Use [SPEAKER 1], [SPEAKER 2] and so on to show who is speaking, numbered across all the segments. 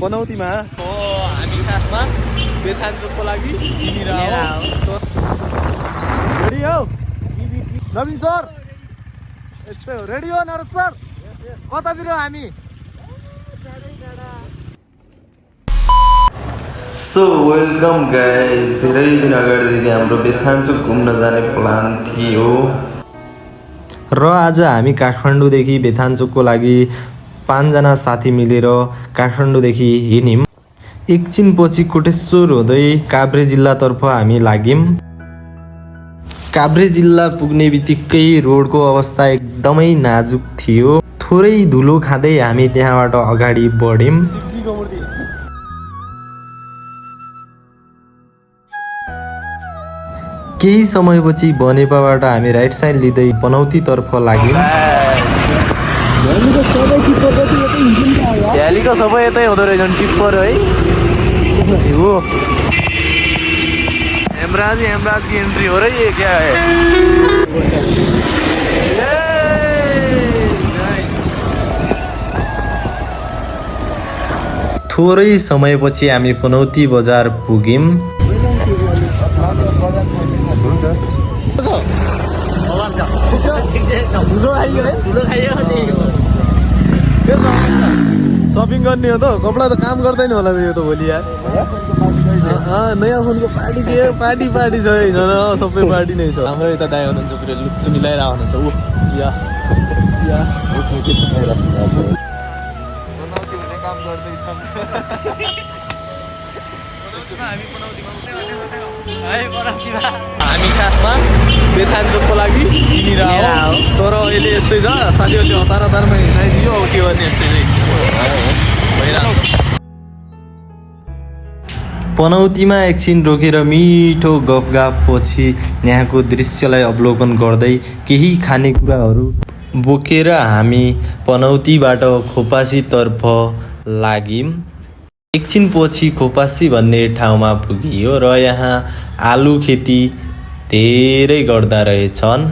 [SPEAKER 1] पनौतीमा हामी खासमा बेथान्चोकको लागि रेडी हौ नवीन सर यस्तै हो रेडी हो नरज सर कतातिर हो हामी
[SPEAKER 2] सो वेलकम गाइज धेरै दिन अगाडिदेखि हाम्रो बेथान्चोक घुम्न जाने प्लान थियो र आज हामी काठमाडौँदेखि बेथान्चोकको लागि 5 जना साथी मिलेर काठमाडौँदेखि हिँड्यौं। एकछिनपछि कोटेश्वर हुँदै काभ्रे जिल्लातर्फ हामी लाग्यौं। काभ्रे जिल्ला पुग्ने बित्तिकै रोडको अवस्था एकदमै नाजुक थियो। थोरै धुलो खाँदै हामी त्यहाँबाट अगाडि बढ्यौं। केही समयपछि बनेपाबाट हामी राइट साइड लिँदै पनौतीतर्फ लाग्यौं।
[SPEAKER 1] भ्यालीको सबै यतै हुँदो रहेछ टिप्पर है हो हेमराज की एंट्री हो रही है क्या है
[SPEAKER 2] थोरै समयपछि हामी पनौती बजार पुग्यौं।
[SPEAKER 1] शपिङ गर्ने हो त कपडा त काम गर्दैन होला यो त भोलि यार नयाँ फोनको पार्टी के पार्टी छ सबै पार्टी नै छ। हाम्रो यता दाइ हुनुहुन्छ पुरै लुच्चु मिलाएर आउनुहुन्छ ऊ या काम गर्दैछ हामी खासमा बेथान्चोकको लागि हिँडेर आऊ तर अहिले यस्तै छ साथीहरूले हतारमा हिँडाइदियो अब के गर्ने यस्तै भइरहेको।
[SPEAKER 2] पनौतीमा एकछिन रोकेर मिठो गफगाफ पछि यहाँको दृश्यलाई अवलोकन गर्दै केही खानेकुराहरू बोकेर हामी पनौतीबाट खोपासीतर्फ लाग्यौं। एकछिन पछि खोपासी भन्ने ठाउँमा पुगियो र यहाँ आलु खेती धेरै गर्दा रहेछन्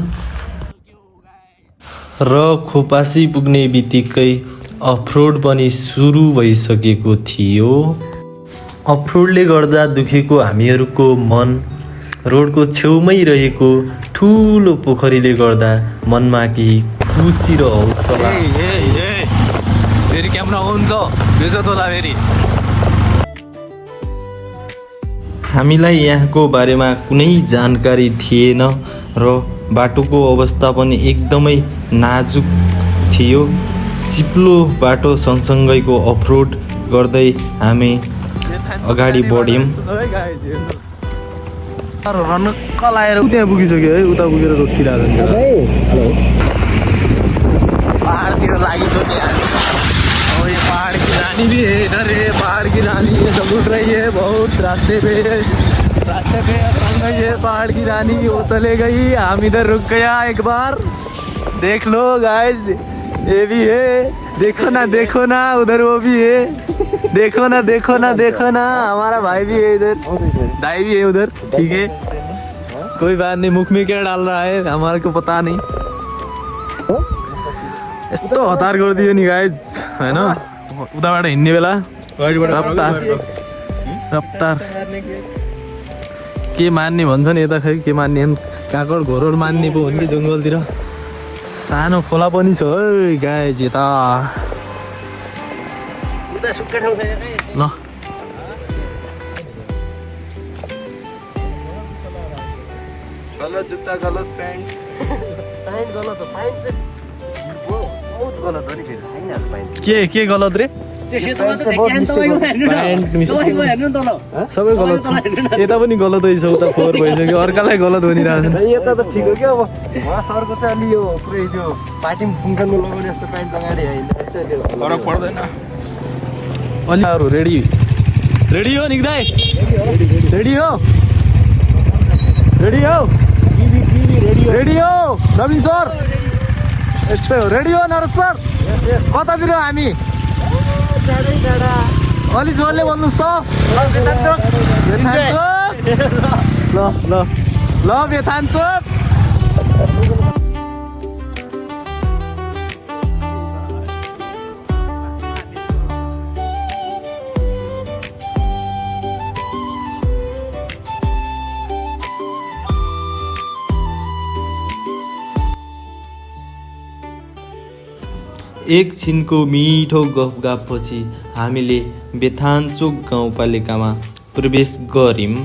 [SPEAKER 2] र खोपासी पुग्ने बित्तिकै अफरोड पनि सुरु भइसकेको थियो। अफरोडले गर्दा दुखेको हामीहरूको मन रोडको छेउमै रहेको ठुलो पोखरीले गर्दा मनमा केही खुसी र हौसला
[SPEAKER 1] फेरि क्यामेरा हुन्छ बेजत होला फेरि।
[SPEAKER 2] हामीलाई यहाँको बारेमा कुनै जानकारी थिएन र बाटोको अवस्था पनि एकदमै नाजुक थियो। चिप्लो बाटो सँगसँगैको अफरोड गर्दै हामी अगाडि बढ्यौं।
[SPEAKER 1] कलाएर त्यहाँ पुगिसक्यो है उता पुगेर रोकिरहेको पहाडतिर लागिसक्यो पहाड़ की रानी भी है इधर है पहाड़ की रानी ये सब उठ रही है बहुत रास्ते पे बन गई है पहाड़ की रानी वो चले गई हम इधर रुक गया एक बार देख लो गाइस ये भी है देखो ना उधर वो भी है देखो ना हमारा भाई भी है इधर दाई भी है उधर ठीक है कोई बात नहीं मुख में क्या डाल रहा है हमारे को पता नहीं यस्तो हतार गरिदियो नि गाइज होइन उताबाट हिँड्ने बेला रफ्तार के मान्ने भन्छ नि यता खै के मान्ने काकड घोरड मान्ने पो हो नि जङ्गलतिर सानो खोला पनि छ है गाइज यता ल गलत जुत्ता गलत प्यान्ट गलत हो प्यान्ट के गलत रे सबै गलत यता पनि गलत रहेछ उता फोहोर भइसक्यो अर्कालाई गलत भनिरहेको छ
[SPEAKER 3] यता त ठिक हो क्या अब उहाँ सरको चाहिँ अलि यो पुरै त्यो पार्टी फङ्सनमा लगाउने जस्तो प्यान्ट लगाएर हिँड्दा
[SPEAKER 1] फरक पर्दैन अनि रेडी हो निक्दाई रेडी हो नवीन सर यस्तै हो रेडी हो नरज सर कतातिर हो हामी अलि जोडले भन्नुहोस् त ल बेथान्चोक
[SPEAKER 2] एकछिनको मिठो गफगाफपछि हामीले बेथानचोक गाउँपालिकामा प्रवेश गर्यौँ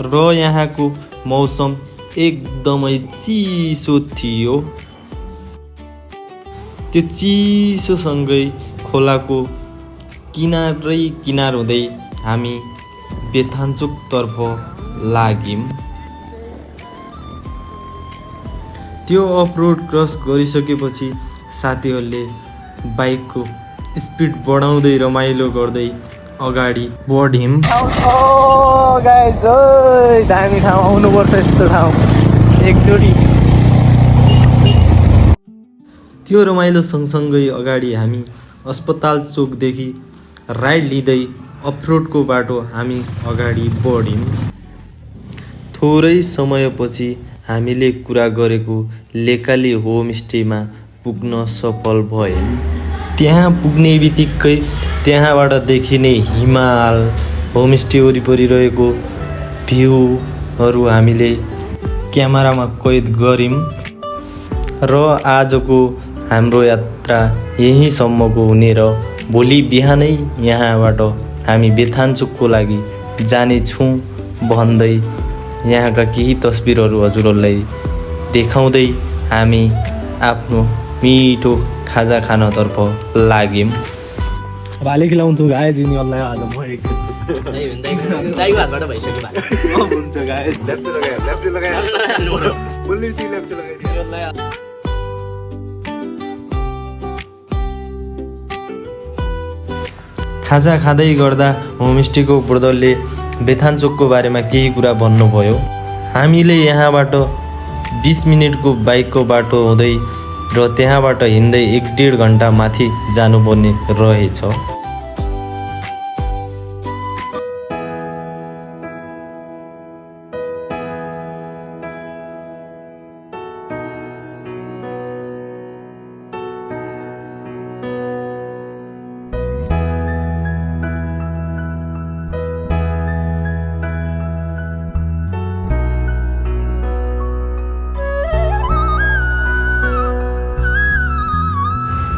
[SPEAKER 2] र यहाँको मौसम एकदमै चिसो थियो। त्यो चिसोसँगै खोलाको किनारै किनार हुँदै हामी बेथानचोकतर्फ लाग्यौँ। त्यो अफरोड क्रस गरिसकेपछि साथीहरूले बाइकको स्पिड बढाउँदै रमाइलो गर्दै अगाडि बढ्यौँ।
[SPEAKER 1] गाइस दामी ठाउँ आउनुपर्छ यस्तो ठाउँ एकचोटि।
[SPEAKER 2] त्यो रमाइलो सँगसँगै अगाडि हामी अस्पताल चोकदेखि राइड लिँदै अफरोडको बाटो हामी अगाडि बढ्यौँ। थोरै समयपछि हामीले कुरा गरेको लेकाली होमस्टेमा पुग्न सफल भयौँ। त्यहाँ पुग्ने बित्तिकै त्यहाँबाट देखिने हिमाल, होमस्टे वरिपरि रहेको भ्यूहरू हामीले क्यामेरामा कैद गर्यौँ र आजको हाम्रो यात्रा यहीँसम्मको हुने र भोलि बिहानै यहाँबाट हामी बेथानचोकको लागि जानेछौँ भन्दै यहाँका केही तस्बिरहरू हजुरहरूलाई देखाउँदै हामी आफ्नो मिठो खाजा खानतर्फ लाग्यौँ।
[SPEAKER 1] भाले खिलाउँछु गाई जिनीहरूलाई आज म
[SPEAKER 4] दाइको हातबाट भइसक्यो भाले।
[SPEAKER 3] हुन्छ गाइस लेफ्ट लगायो फुल्ली टी लेफ्ट लगाइदियो।
[SPEAKER 2] खाजा खाँदै गर्दा होमस्टेको ब्रदरले बेथानचोकको बारेमा केही कुरा भन्नुभयो। हामीले यहाँबाट 20 मिनटको बाइकको बाटो हुँदै र त्यहाँबाट हिँड्दै 1-1.5 घन्टा माथि जानुपर्ने रहेछ।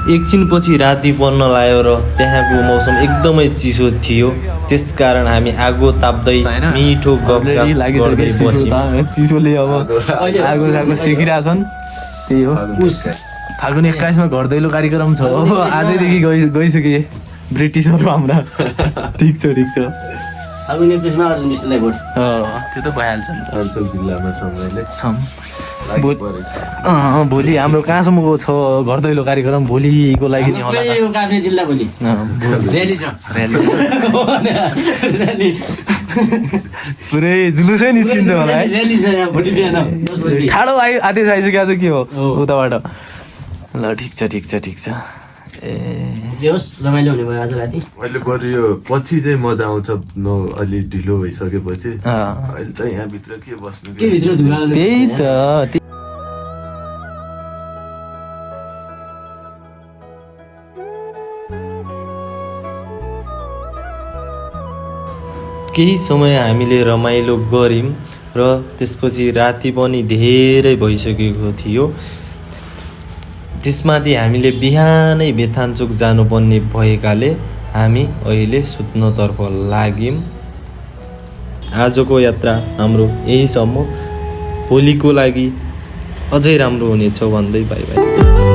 [SPEAKER 2] एकछिनपछि राति पर्न लाग्यो र त्यहाँको मौसम एकदमै चिसो थियो। त्यसकारण हामी आगो ताप्दै मिठो गफगाफ गर्दै बस्यौँ।
[SPEAKER 1] चिसोले अब आगो सेकिरहेछन्। त्यही हो। फागुन 21 मा घर दैलो कार्यक्रम छ हो। आजैदेखि गइसके ब्रिटिसहरू हाम्रा। ठिक छ।
[SPEAKER 4] फागुन 21 मा अर्जुन विष्टलाई भोट।
[SPEAKER 1] त्यो त भइहाल्छ नि त।
[SPEAKER 3] अञ्चल जिल्लामा छौँ
[SPEAKER 1] भोलि हाम्रो कहाँसम्मको छ घर दैलो कार्यक्रम भोलिको लागि नि होला।
[SPEAKER 4] काभ्रे जिल्ला भोलि र्याली छ।
[SPEAKER 1] पुरै जुलुसै निस्किन्छ होला है।
[SPEAKER 4] र्याली छ यहाँ भोलि बिहान 10 बजे।
[SPEAKER 1] ठाडो आदेश आइसक्यो आज के हो उताबाट। ल ठिक छ।
[SPEAKER 4] जे होस् रमाइलो हुने भयो आज राति।
[SPEAKER 3] अहिले बरु यो पछि चाहिँ मजा आउँछ अलि ढिलो भइसकेपछि। अहिले त यहाँभित्र के बस्नु
[SPEAKER 4] के भित्र धुवा
[SPEAKER 1] त्यही त।
[SPEAKER 2] केही समय हामीले रमाइलो गऱ्यौँ र त्यसपछि राति पनि धेरै भइसकेको थियो। त्यसमाथि हामीले बिहानै बेथानचोक जानुपर्ने भएकाले हामी अहिले सुत्नतर्फ लाग्यौँ। आजको यात्रा हाम्रो यहीसम्म। भोलिको लागि अझै राम्रो हुनेछ भन्दै बाई बाई।